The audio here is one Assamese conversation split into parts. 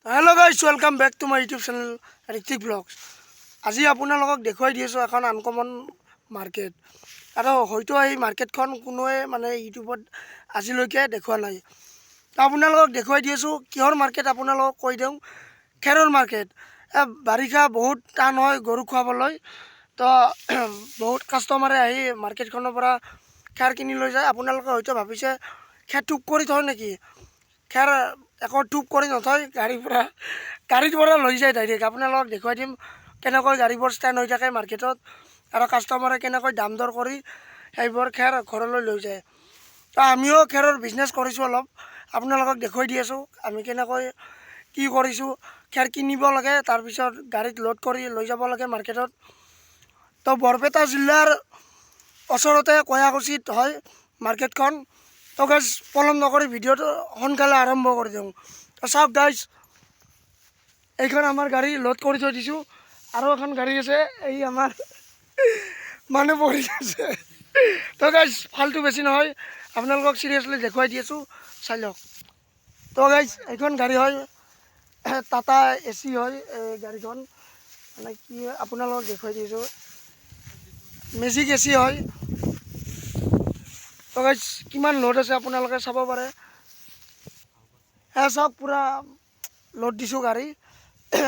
Hello guys, welcome back to my YouTube channel Hrithik Vlogs. আজি আপোনালোকক দেখুৱাই দি আছোঁ এখন আনকমন মাৰ্কেট আৰু হয়তো এই মাৰ্কেটখন কোনোৱে মানে ইউটিউবত আজিলৈকে দেখুওৱা নাই। তো আপোনালোকক দেখুৱাই দি আছোঁ কিহৰ মাৰ্কেট, আপোনালোকক কৈ দিওঁ, খেৰৰ মাৰ্কেট। বাৰিষা বহুত টান হয় গৰু খুৱাবলৈ, তো বহুত কাষ্টমাৰে আহি মাৰ্কেটখনৰ পৰা খেৰ কিনি লৈ যায়। আপোনালোকে হয়তো ভাবিছে খেৰ টোপ কৰি থয় নেকি? খেৰ একো টোপ কৰি নথয়, গাড়ীৰ পৰা লৈ যায় ডাইৰেক্ট। আপোনালোকক দেখুৱাই দিম কেনেকৈ গাড়ীবোৰ ষ্টেণ্ড হৈ থাকে মাৰ্কেটত আৰু কাষ্টমাৰে কেনেকৈ দাম দৰ কৰি সেইবোৰ খেৰ ঘৰলৈ লৈ যায়। তো আমিও খেৰৰ বিজনেছ কৰিছোঁ, অলপ আপোনালোকক দেখুৱাই দি আছোঁ আমি কেনেকৈ কি কৰিছোঁ। খেৰ কিনিব লাগে, তাৰপিছত গাড়ীত লোড কৰি লৈ যাব লাগে মাৰ্কেটত। তো বৰপেটা জিলাৰ ওচৰতে কয়াকুছিত হয় মাৰ্কেটখন। তো গাইজ, পলম নকৰি ভিডিঅ'টো সোনকালে আৰম্ভ কৰি দিওঁ। তো চাওক গাইজ, এইখন আমাৰ গাড়ী, লোড কৰি থৈ দিছোঁ। আৰু এখন গাড়ী আছে, এই আমাৰ মানুহ বহি আছে। তো গাইজ, ফাল্টু বেছি নহয়, আপোনালোকক চিৰিয়াছলি দেখুৱাই দি আছোঁ, চাই লওক। তো গাইজ, এইখন গাড়ী হয় টাটা এ চি হয়। এই গাড়ীখন মানে কি আপোনালোকক দেখুৱাই দিছোঁ, মেজিক এ চি হয়। তো গাইজ, কিমান লোড আছে আপোনালোকে চাব পাৰে। সেয়া চাওক, পূৰা লোড দিছোঁ গাড়ী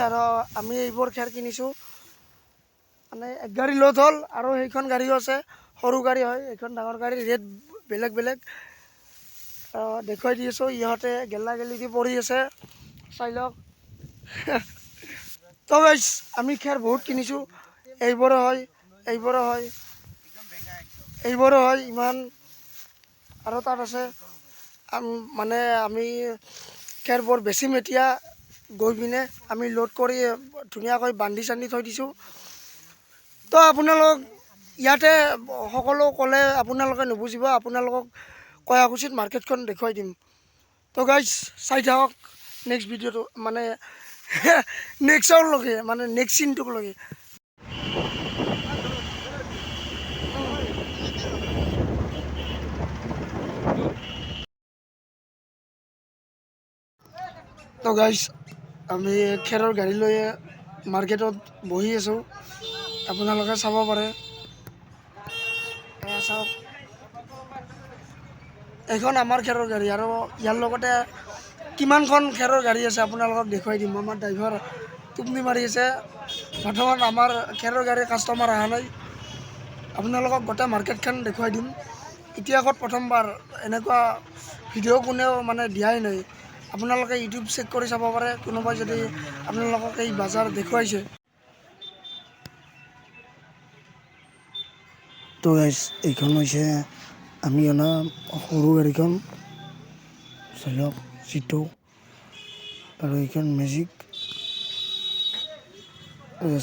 আৰু আমি এইবোৰ খেৰ কিনিছোঁ। মানে এক গাড়ী লোড হ'ল আৰু সেইখন গাড়ীও আছে, সৰু গাড়ী হয়, এইখন ডাঙৰ গাড়ী, ৰেট বেলেগ বেলেগ দেখুৱাই দি আছোঁ। ইহঁতে গেলা গেলি দি পৰি আছে, চাই লওক। তো গাইজ, আমি খেৰ বহুত কিনিছোঁ। এইবোৰো হয়, এইবোৰো হয়, এইবোৰো হয়, ইমান আৰু তাত আছে। মানে আমি খেৰবোৰ বেচিম এতিয়া গৈ পিনে। আমি লোড কৰি ধুনীয়াকৈ বান্ধি চান্ধি থৈ দিছোঁ। তো আপোনালোক ইয়াতে সকলো ক'লে আপোনালোকে নুবুজিব, আপোনালোকক কয়াকুছিত মাৰ্কেটখন দেখুৱাই দিম। তো গাইজ, চাই থাকক নেক্সট ভিডিঅ'টো, মানে নেক্সটৰলৈকে, মানে নেক্সট চিনটোকলৈকে। তো গাইজ, আমি খেৰৰ গাড়ী লৈ মাৰ্কেটত বহি আছোঁ, আপোনালোকে চাব পাৰে। এয়া চাওক, এইখন আমাৰ খেৰৰ গাড়ী আৰু ইয়াৰ লগতে কিমানখন খেৰৰ গাড়ী আছে আপোনালোকক দেখুৱাই দিম। আমাৰ ড্ৰাইভাৰ টোপনি মাৰি আছে। বৰ্তমান আমাৰ খেৰৰ গাড়ীৰ কাষ্টমাৰ অহা নাই। আপোনালোকক গোটেই মাৰ্কেটখন দেখুৱাই দিম। ইতিহাসত প্ৰথমবাৰ এনেকুৱা ভিডিঅ' কোনেও মানে দিয়াই নাই। আপোনালোকে ইউটিউব চেক কৰি চাব পাৰে, কোনোবাই যদি আপোনালোকক এই বাজাৰ দেখুৱাইছে। তো গাইজ, এইখন হৈছে আমি অনা সৰু গাড়ীখন, চাই লওক চিটো, আৰু এইখন মেজিক।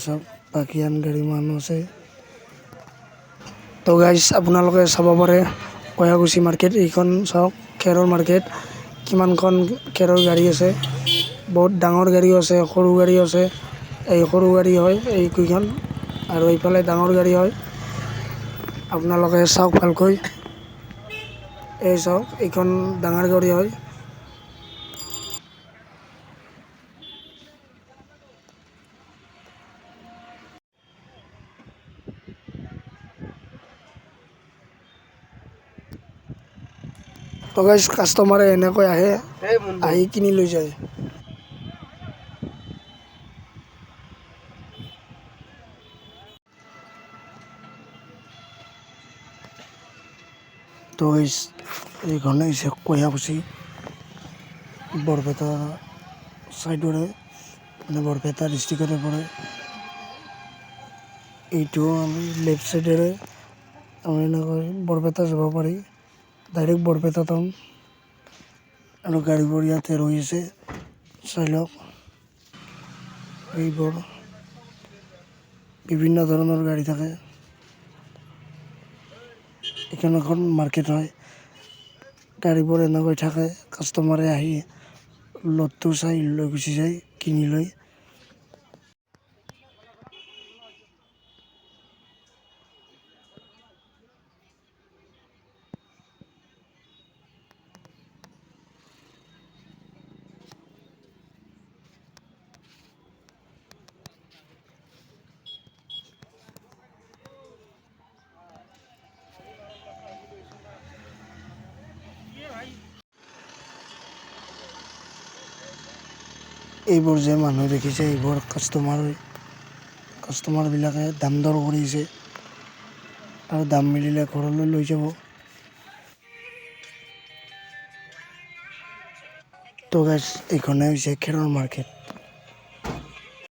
চাওক, বাকী আন গাড়ী মানুহ আছে। তো গাইজ, আপোনালোকে চাব পাৰে কয়াকুছি মাৰ্কেট। এইখন চাওক খেৰৰ মাৰ্কেট, কিমানখন খেৰৰ গাড়ী আছে। বহুত ডাঙৰ গাড়ীও আছে, সৰু গাড়ীও আছে। এই সৰু গাড়ী হয় এইকেইখন আৰু এইফালে ডাঙৰ গাড়ী হয়। আপোনালোকে চাওক ভালকৈ। এই চাওক, এইখন ডাঙৰ গাড়ী হয়। তো গাইজ, কাষ্টমাৰে এনেকৈ আহে, আহি কিনি লৈ যায়। তো গাইজ, এইখন হৈছে কয়াকুছি, বৰপেটা ছাইডৰে, মানে বৰপেটা ডিষ্ট্ৰিক্টতে পৰে। এইটো আমি লেফ্ট ছাইডেৰে আমি এনেকৈ বৰপেটা যাব পাৰি, ডাইৰেক্ট বৰপেটা টাউন। আৰু গাড়ীবোৰ ইয়াতে ৰৈ আছে, চাই লওক। এইবোৰ বিভিন্ন ধৰণৰ গাড়ী থাকে। এইখন এখন মাৰ্কেট হয়। গাড়ীবোৰ এনেকৈ থাকে, কাষ্টমাৰে আহি লোডটো চাই লৈ গুচি যায় কিনি লৈ। এইবোৰ যে মানুহ দেখিছে, এইবোৰ কাষ্টমাৰ হয়। কাষ্টমাৰবিলাকে দাম দৰ কৰিছে আৰু দাম মিলিলে ঘৰলৈ লৈ যাব। তো গাইজ, এইখনে হৈছে খেৰৰ মাৰ্কেট।